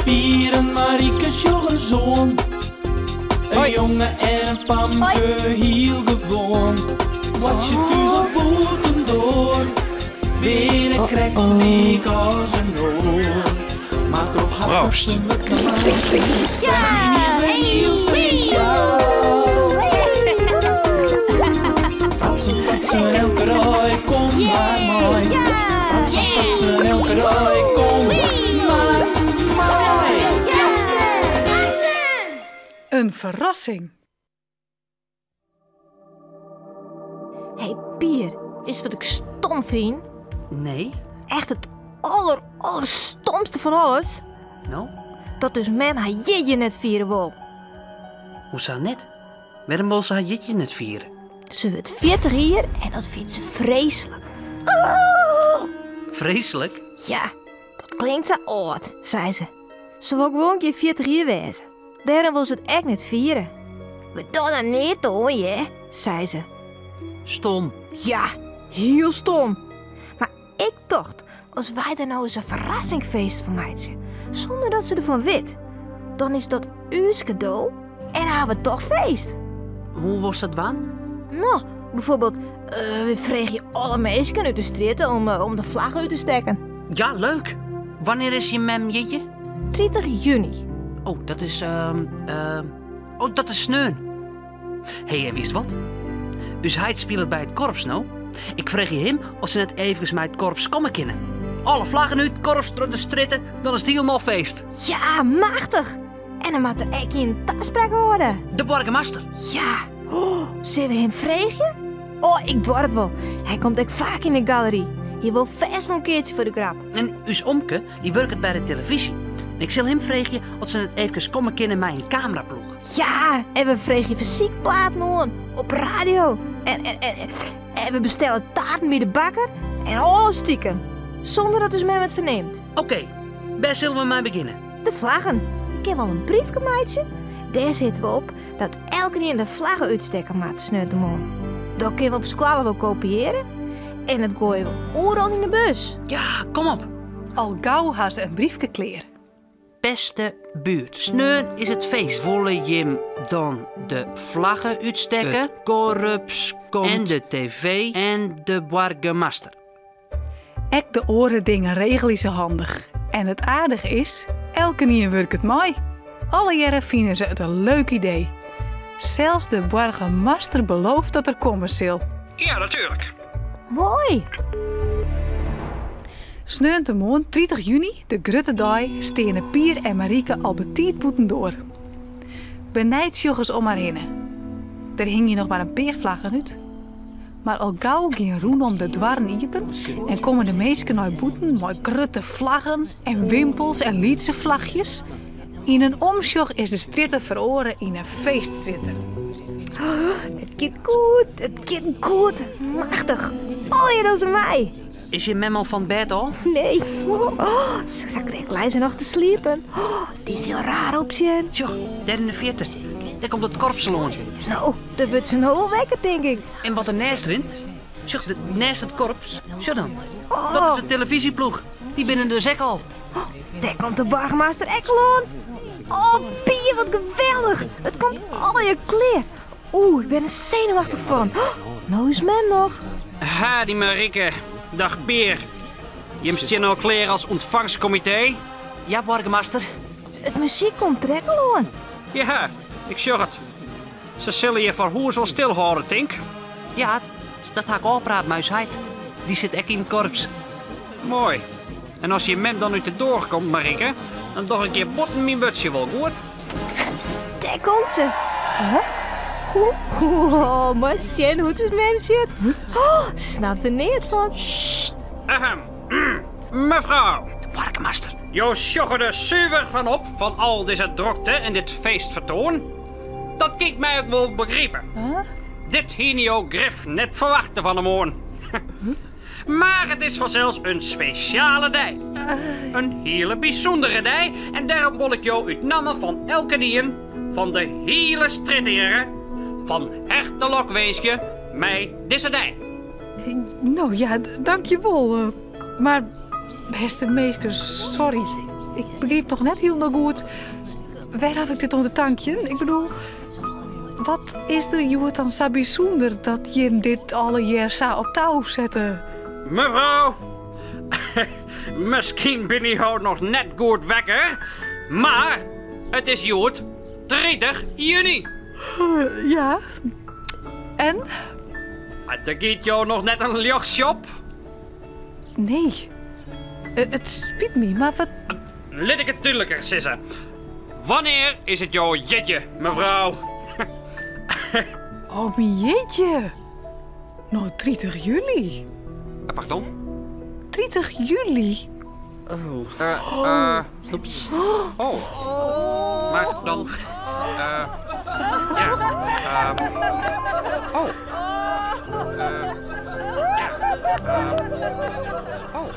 Pier en Marieke sjogge soan. In jonge en in famke, hiel gewoan. Boartsje thús of bûtendoar, binne krekt lyk as in oar. Mar troch har Proost. fratsen wurdt normaal. Yniens wer hiel spesjaal. Fratsen, fratsen, elke dei, kom mar mei. Fratsen, fratsen, elke dei, kom mar mei. In ferrassing! Hey Pier, witst wat ik stom fyn? Nee. Echt it aller, allerstomste fan alles. No? Dat ús mem har jierdei net fiere wol. Hoesa net? Wêrom wol se har jierdei net fiere? Se wurdt 40 jier en dat fynt se freeslik. Freeslik? Ja, dat klinkt sa âld, sei se. Se wol gewoan gjin 40 jier wêze. Dêrom wol se it ek net fiere. We dogge der neat oan, hear, sei se. Stom. Ja, hiel stom. Mar ik tocht, as wy der no ris in ferrassingfeest fan meitsje, sûnder dat se derfan wit, dan is dat ús kado en ha we toch feest. Hoe wolst dat dwaan? No, byfoarbyld, we freegje alle minsken út de strjitte om de flagge út te stekken. Ja, leuk. Wannear is jim mem jierdei? 30 juny. Oh, dat is, oh, dat is sneon. Hé, en witst wat? Us heit spilet by it korps no. Ik freegje him oft se net eefkes mei it korps komme kinne. Alle flaggen út, korps troch de strjitte, dan is it hielendal feest. Ja, machtich! En dan moat der ek ien taspraak hâlde. De boargemaster. Ja. Oh, sille we him freegje? Oh, ik doar it wol. Hy komt ek faak yn de galery. Hy wol fêst wol in keartsje foar de grap. En ús omke, dy wurket by de telefyzje. En ik sil him freegje oft se net eefkes komme kinne mei in kameraploech. Ja, en we freegje fersykplaten oan op radio. En, en, en, en we bestelle taarten by de bakker en alles stikem. Sûnder dat ús mem it fernimt. Oké, wêr sille we mei begjinne? De flaggen. Ik kin wol in briefke meitsje. Dêr sitte we op dat elkenien de flagge útstekke moat sneontemoarn. Dat kinne we op skoalle wol kopiearje en dat goaie we oeral yn de bus. Ja, kom op. Al gau ha se in briefke klear. Bêste buert, sneon is it feest. Wolle jim dan de flagge útstekke? It korps komt. En de TV en de boargemaster. Ek de oare dingen regelje se handich. En it aardige is, elkenien wurket mei. Allegearre fine se it in leuk idee. Sels de boargemaster belooft dat er komme sil. Ja, natuerlik. Moai! Sneontemoarn 30 juny, de grutte dei, steane Pier en Marieke al betiid bûtendoar. Benijd sjogge se om har hinne. Der hingje noch mar in pear flaggen út. Mar al gau gean rûnom de doarren iepen en komme de minsken nei bûten mei grutte flaggen en wimpels en lytse flachjes. Yn in omsjoch is de strjitte feroare yn in feeststrjitte. It giet goed, it giet goed. Machtich. Allegear dogge se mei. Is jim mem al fan 't bêd ôf? Nee. Oh, sa krekt lei se noch te sliepen. Oh, dy sil raar opsjen. Sjoch, dêr yn de fierte. Dêr komt it korps al oan. No, dêr wurdt se no wol wekker, tink ik. En wat derneist rint? Sjoch, neist it korps. Sjoch dan. Dat is de telefyzjeploech. Dy binne dus ek al. Oh, dêr komt de boargemaster ek al oan. Oh, Pier, wat geweldich. It komt allegear klear. Oeh, ik bin der senuwachtich fan. Oh, no ús mem noch. Ha, dy Marieke. Dag Pier. Jim stean al klear as ûntfangstkomitee? Ja, boargemaster. It muzyk komt der ek al oan. Ja, ik sjoch it. Se sille je foar hûs wol stilhâlde, tink. Ja, dat ha ik ôfpraat mei ús heit. Dy sit ek yn it korps. Moai. En as je mem dan út de doar komt, Marieke, dan doch ik hjir bûten myn wurdsje wol, goed? Dêr komt se. Oh, mar sjen hoe't ús mem sit. Oh, se snapt der neat fan. Ahem. Mefrou. De boargemaster. Jo sjogge der suver fan op fan al dizze drokte en dit feestfertoan. Dat kin ik my ek wol begripe. Dit hiene jo grif net ferwachte fan 'e moarn. Mar it is fansels in spesjale dei. In hiele bysûndere dei en dêrom wol ik jo út namme fan elkenien, fan de hiele strjitte hjirre, fan herte lokwinskje mei dizze dei. No ja, dankjewol. Mar bêste minsken, sorry. Ik begryp noch net hielendal goed wêr haw ik dit oan te tankjen. Ik bedoel, wat is der hjoed dan sa bysûnder dat jim dit allegear sa op tou sette? Mevrouw, miskien binne jo noch net goed wekker, mar it is hjoed 30 juny. Ja, en? Der giet jo noch net in ljochtsje op? Nee. It spyt my, mar wat. Lit ik it dúdliker sizze. Wannear is it jo jierdei, mevrouw? Oh, myn jierdei. No, 30 july. Pardon? 30 july? Oh. Oeps. Oh. Mar dan. Ja. Oh. Ja. Oh.